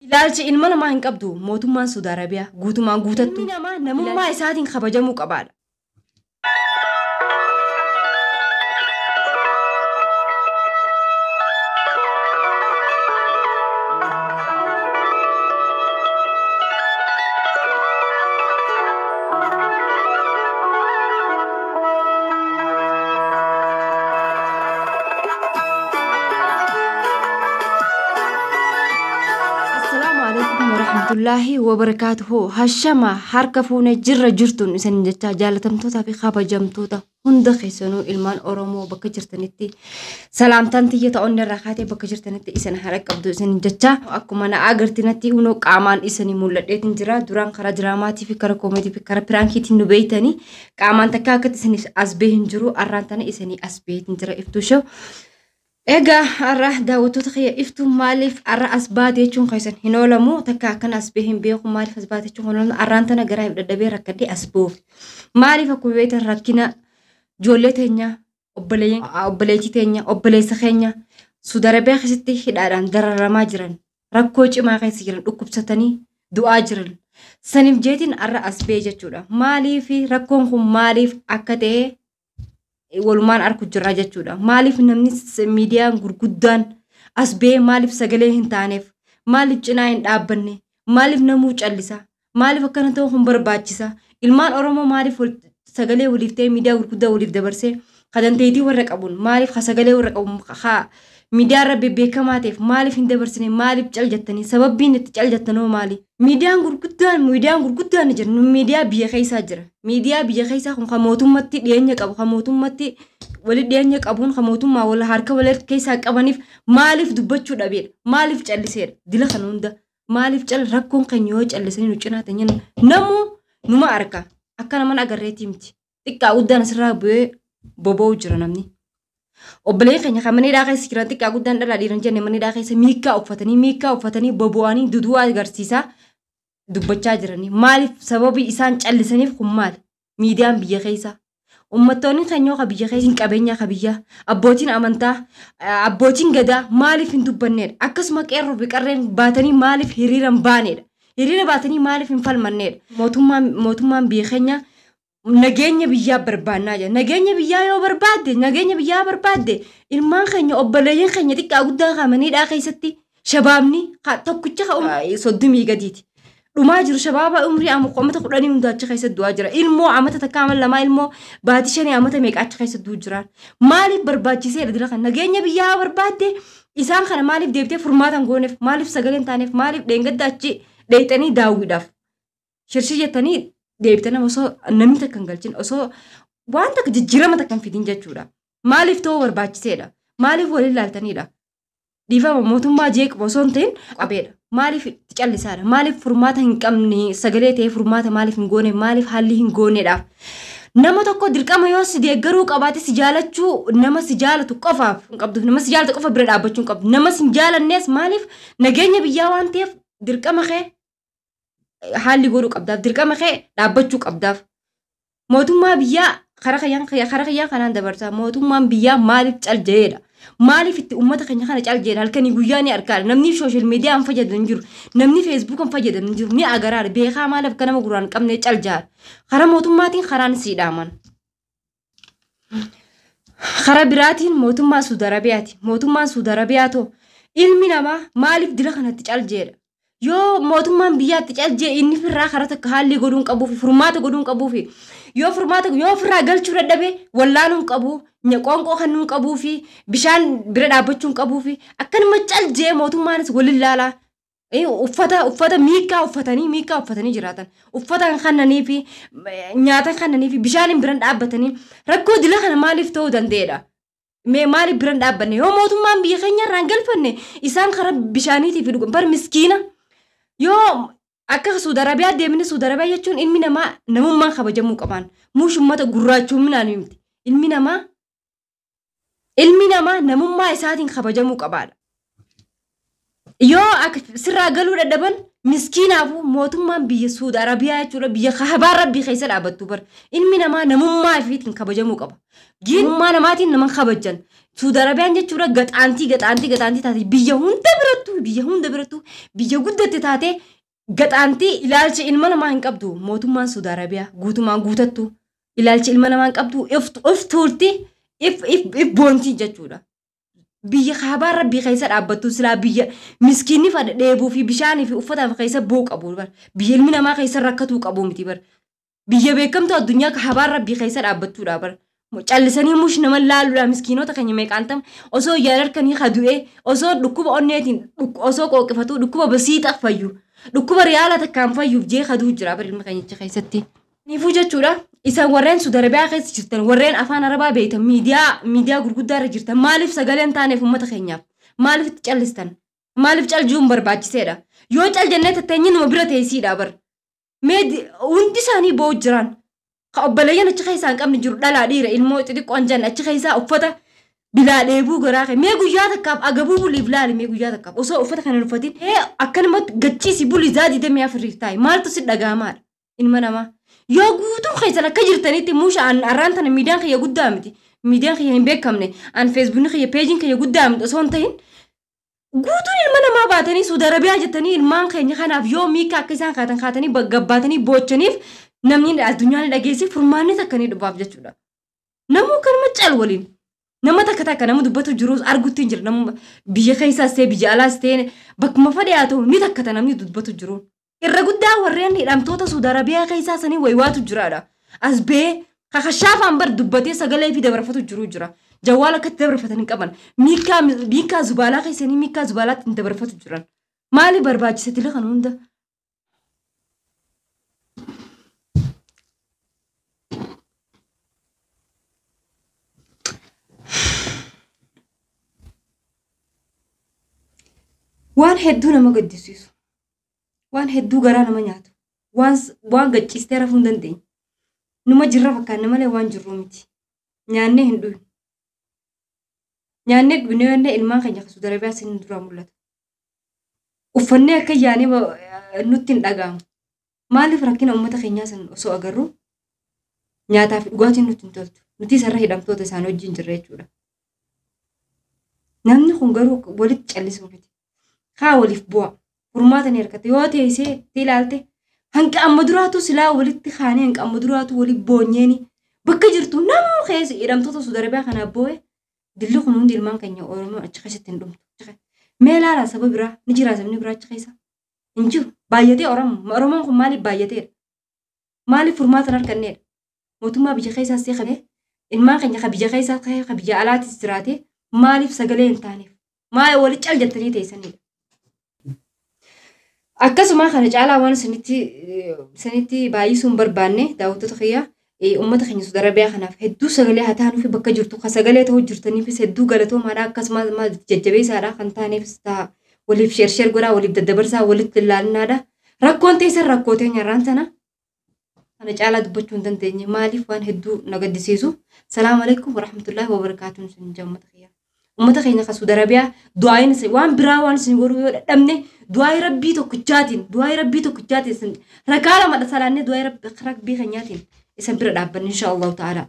Ilaalcha ilma namaa hin qabdu mootummaan Suudi Arabiyaa guutumaan guutattu. Ilmi namaa namummaa isaatiin kabajamuu qabaadha. Assalaamu alaikum warahmatullaahi wabarakaatuhu. Hashama harka fuune jirra jirtuun isin jecha jaalatamtootaa fi kabajamtoota hunda keessanuu ilmaan Oromoo bakka jirtanitti salaamtaan tiyya ta'oon irraa kaatee bakka jirtanitti isin haala qabdu isin jecha akkuma na agartinatti hunoo qaamaan isinii mul'adheetiin jira. Duraan karaa diraamaatii fi karaa koomeetii fi karaa piraankiitiin nu beeytanii qaamaan takka akkatti isiniif as ba'ee hin jiru. Arraan tana isinii as ba'eetiin jira iftuu shoo. Egaa har'a daawwattoota kiyya iftuun maaliif har'a as baate jechuun keessan hin oolamu takka akkana as bahee hin beeku maaliif as baate jechuun hin oolamu har'aan tana garaa hin dadhabee rakkadhee as ba'uuf. Maaliif akkuma beektan rakkina ijoollee teenya obboleettii teenya obboleessa keenya Suudi Arabiyaa keessatti hidhaadhaan dararamaa jiran rakkoo cimaa keessa jiran dhukkubsatanii du'aa jiran saniif jeetiin har'a as ba'e jechuudha. Maaliif rakkoon kun maaliif akka ta'e walumaan arku jirra jechuudha. Maaliif namni miidiyaan gurguddaan as ba'ee maaliif sagalee hin taaneef? Maaliif cinaa hin dhaabbanne? Maaliif namuu callisa? Maaliif akkana ta'uu kun barbaachisa? Ilmaan Oromoo maaliif sagalee waliif ta'ee miidiyaa gurguddaa waliif dabarsee kadanteetii warra qabuun maaliif ha sagalee warra qabuun ha miidiyaa irra bebbeekamaa ta'eef maaliif hin dabarsine maaliif cal jettanii sababbiin itti cal jettanoo maali? Miidiyaan gurguddaan ni jira. Miidiyaa biyya keessaa jira. Miidiyaa biyya keessaa kun kan mootummatti dhiyeenya qabu kan mootummatti walitti dhiyeenya qabuun kan mootummaa wal harka wal keessaa qabaniif maaliif dubbachuu dhabeedha? Maaliif calliseedha? Dila kana hunda maaliif cal rakkoon keenya yoo callisanii nu cinaa ta'an namuu numa arka akka naman agarreetii miti. Xiqqaa guddaan asirraa bu'ee boba'u jira namni. Obboleen keenya kan mana hidhaa keessa jiran xiqqaa guddaan dhalaa dhiiran jenne mana hidhaa keessa miikkaa uffatanii bobo'anii duduu agarsiisaa dubbachaa jiranii. Maaliif sababii isaan callisaniif kun maali? Miidiyaan biyya keessaa. Uummattoonni keenya kan biyya keessa hin qabeenyaa kan biyyaa abbootiin amantaa abbootiin gadaa maaliif hin dubbannedha? Akkasuma qeerroo fi qarreen baatanii maaliif hiriira hin baanedha? Hiriira baatanii maaliif hin falmannedha? Mootummaan biyya keenyaa nageenya biyyaa barbaannaa jira. Nageenya biyyaa yoo barbaadde, nageenya biyyaa barbaadde ilmaan keenya obboleeyyan keenya xiqqaa guddaa kan mana hidhaa keessatti shabaabni tokkicha 30 gadiiti. Dhumaa jiru shabaaba umrii amata 10 hundaa achi keessatti du'aa jira. Ilmoo amata takka ama 2 ilmoo baatii 5 amata meeqa achi keessatti du'u jiran. Maaliif barbaachiseedha dira kana? Nageenya biyyaa barbaadde isaan kana maaliif deebitee furmaata hin gooneef? Maaliif sagalee hin taaneef? Maaliif dheengadda achi dheeyxanii daawwiidhaaf? Shirshii jettanii deebitanii osoo namni takka hin galchin osoo waan takka jijjiirama takka hin fidin jechuudha. Maaliif ta'uu barbaachiseedha? Maaliif waliin ilaaltaniidha? Dhiifama mootummaa jeequma osoo hin ta'in qabeedha. Maaliif itti callisaadha? Maaliif furmaata hin qabne sagalee ta'ee furmaata maaliif hin goone? Maaliif haalli hin gooneedhaaf? Nama tokko dirqama yoo si deeggaruu qabaate si jaalachuu nama si jaalatu qofaaf hin qabdu. Nama si jaalatu qofa bira dhaabbachuu hin qabdu. Nama si hin jaalannees maaliif nageenya biyyaa waan ta'eef dirqama kee haalli godhuu qabdaaf dirqama kee dhaabbachuu qabdaaf. Mootummaa biyyaa karaa kiyyaan kanaan dabarsa. Mootummaan biyyaa maaliif cal jedheedha? Maaliif itti uummata keenya kana cal jedha? Halkanii guyyaa ni argaadha. Namni sooshaal miidiyaa hin fayyadamu hin jiru. Namni feesbuuka hin fayyadamu hin jiru. Ni agaraadha. Beekaa maaliif akka nama gurraan qabne cal jedha? Karaa mootummaatiin karaan sii dhaaman. Karaa biraatiin mootummaa Suudi Arabiyaati. Mootummaan Suudi Arabiyaa too ilmi namaa maaliif dila kanatti cal jedha? Yoo mootummaan biyyaatti cal jedhe inni firraa karaa takka haalli godhuu hin qabuufi furmaata godhuu hin qabuufi yoo furmaata yoo ofirraa galchuu dadhabe wallaaluu hin qabu qoonqoo kennuu hin qabuufi bishaan bira dhaabbachuu hin qabuufi akkanuma cal jedhe mootummaanis waliin laalaa. Uffata miikkaa uffatanii jiraatan uffata kan kennanii fi nyaata kan kennanii fi bishaan biran dhaabbatanii rakkoo dila kana maaliif ta'uu danda'edha? Mee maaliif biran dhaabbanne? Yoo mootummaan biyya keenya irraa hin galfanne isaan karaa bishaaniitii fi dhugan bar miskiina. Yoo akka Suudi Arabiyaa deemne Suudi Arabiyaa jechuun ilmi namaa namummaan kabajamuu qaban. Muush uummata gurraachuminaan miti. Ilmi namaa namummaa isaatiin kabajamuu qabaadha. Yoo akka sirraa galuu dadhaban miskiinaafuu mootummaan biyya Suudi Arabiyaa jechuudha biyya kahabaa rabbii keessa dhaabbattu bar. Ilmi namaa namummaa ifiitiin kabajamuu qaba. Namummaa namaatiin nama kabajan. Suudi Arabiyaan jechuudha gaxaantii gaxaantii gaxaantii taate biyya hunda birattuu biyya hunda birattuu biyya guddatte taate gaxaantii ilaalcha ilma namaa hin qabdu mootummaan Suudi Arabiyaa guutumaan guutattu ilaalcha ilma namaa hin qabdu if tuulti if boontii jechuudha. Biyya kaabaa rabbii keessa dhaabbattu silaa biyya miskiinni fadha dheebuu fi bishaanii fi uffataaf keessa boo qabu bar. Biyya ilmi namaa keessa rakkatuu qabu miti bar. Biyya beekamtu addunyaa kaabaa rabbii keessa dhaabbattuudha bar. Callisanii mush nama laaluudha miskiinota keenya meeqaan tam osoo yaada harkanii kadu'ee osoo dhukkuba onneetiin osoo qooqifatuu dhukkuba basiixa fayyu dhukkuba riyaala takkaan fayyuuf jee kaduu jira bar ilma keenyicha keessatti. Kanaafuu jechuudha isaan warreen Suudi Arabiyaa keessa jirtan warreen afaan Arabaa beektan miidiyaa gurguddaa irra jirtan maaliif sagalee hin taaneef uummata keenyaaf maaliif itti callistan maaliif caljuun barbaachiseedha yoo cal jennee tatteenyi numa bira teessiidha bar mee hundi isaanii boo'u jiran ka obboleeyyan achi keessaa hin qabne jiru dhalaa dhiira ilmoo xixiqqoon jan achi keessaa uffata bilaa dheebuu garaa kee mee guyyaa takkaaf agabuu buliif laali mee guyyaa takkaaf osoo uffata kana hin uffatin ee akkanumatti gachiisi bulii zaa 24 taa'i maaltu si dhaga'amaadha ilma namaa. Yoo guutuun keessan akka jirtanitti muusha arraan tana miidiyaan kiyya guddaa miti. Miidiyaan kiyya hin beekamne. An feesbuukni kiyya peejiin kiyya guddaa miti osoo hin ta'in guutuun ilma namaa baatanii Suudi Arabiyaa jettanii ilmaan keenya kanaaf yoo miika akka isaan kaatan kaatanii gabbaatanii boochaniif namni addunyaan dhageessi furmaanni takka ni dhufaaf jechuudha. Namuu kanuma cal waliin. Nama takka takka nama dubbatu jirus arguutti hin jira. Nama biyya keessaas ta'e biyya alaas ta'e bakkuma fedhe haa ta'u ni takkata namni dubbatu jiru. Irra guddaa warreen hidhamtoota Suudi Arabiyaa keessaa sanii waywaatu jiraadha. As bee kakashaafaan bar dubbatee sagalee fi dabarfatu jiru jira. Jawwaala akkatti dabarfatan hin qaban. Miikaa zubaalaa keessanii miikaa zubaalaatti hin dabarfatu jiran. Maali barbaachise tila kan hunda? Waan hedduu nama gaddisiisu. Waan hedduu garaa nama nyaatu. Waan gaccistee rafuu hin dandeenye. Numa jirra fakkaanne malee waan jirru miti. Nyaannee hin dhuynu. Nyaannee dhugnee jennee ilmaan keenya Suudi Arabiyaa sin duraa mul'ata. Uffannee akka yaanee nutti hin dhaga'amu. Maaliif rakkina uummata keenyaa san osoo agarru nyaataa fi dhugaatiin nutti hin toltu. Nuti isarra hidhamtoota isaan wajjin jirra jechuudha. Namni kun garuu walitti callisuu miti. Haa waliif bu'a. Furmaata ni argata. Yoo teessee itti ilaalte hanqa amma duraatu silaa walitti kaanee hanqa amma duraatu walitti boonyeeni bakka jirtu namuu keessa hidhamtoota Suudi Arabiyaa kanaaf boo'e dilli kun hundi ilmaan keenya Oromoo achi keessatti hin dhumtu. Mee ilaalaa saba biraa ni jira sabni biraa achi keessa hin jiru. Baay'atee Oromoo. Oromoon kun maaliif baay'ateedha? Maaliif furmaata hin arganneedha? Mootummaa biyya keessaas ta'e qabee ilmaan keenya ka biyya keessaas ta'e ka biyya alaatis jiraate maaliif sagalee hin taaneef? Maal walitti cal jettanii teessanidha? Akkasuma kana caalaa waan isinitti baay'isuu hin barbaanne daawwattoota kiyya uummata keenya Suudi Arabiyaa kanaaf hedduu sagalee haa taanuufi bakka jirtu ka sagalee ta'uu jirtaniifis hedduu galatoomaadha akkasumas jajjabeessaadha kan taaneefis ta'a waliif sheer sheer godhaa waliif daddabarsaa walitti ilaalinaadha. Rakkoon teessan rakkoo teenya irraan sana kana caalaa dubbachuu hin dandeenye maaliif waan hedduu na gaddisiisu. Salaamu alaikum warahmatullaahi wabarakaatuun isin jaa uummata kiyya. Uummata keenya kan Suudi Arabiyaa du'aayin isin waan biraa waan isin godhuu yoo dadhabne du'aayi rabbii tokkichaatiin du'aayi rabbii tokkichaatiin isin rakaa lama salaannee du'aayi rabbii keenyaatiin isin bira dhaabbanne insha Allahu ta'ala.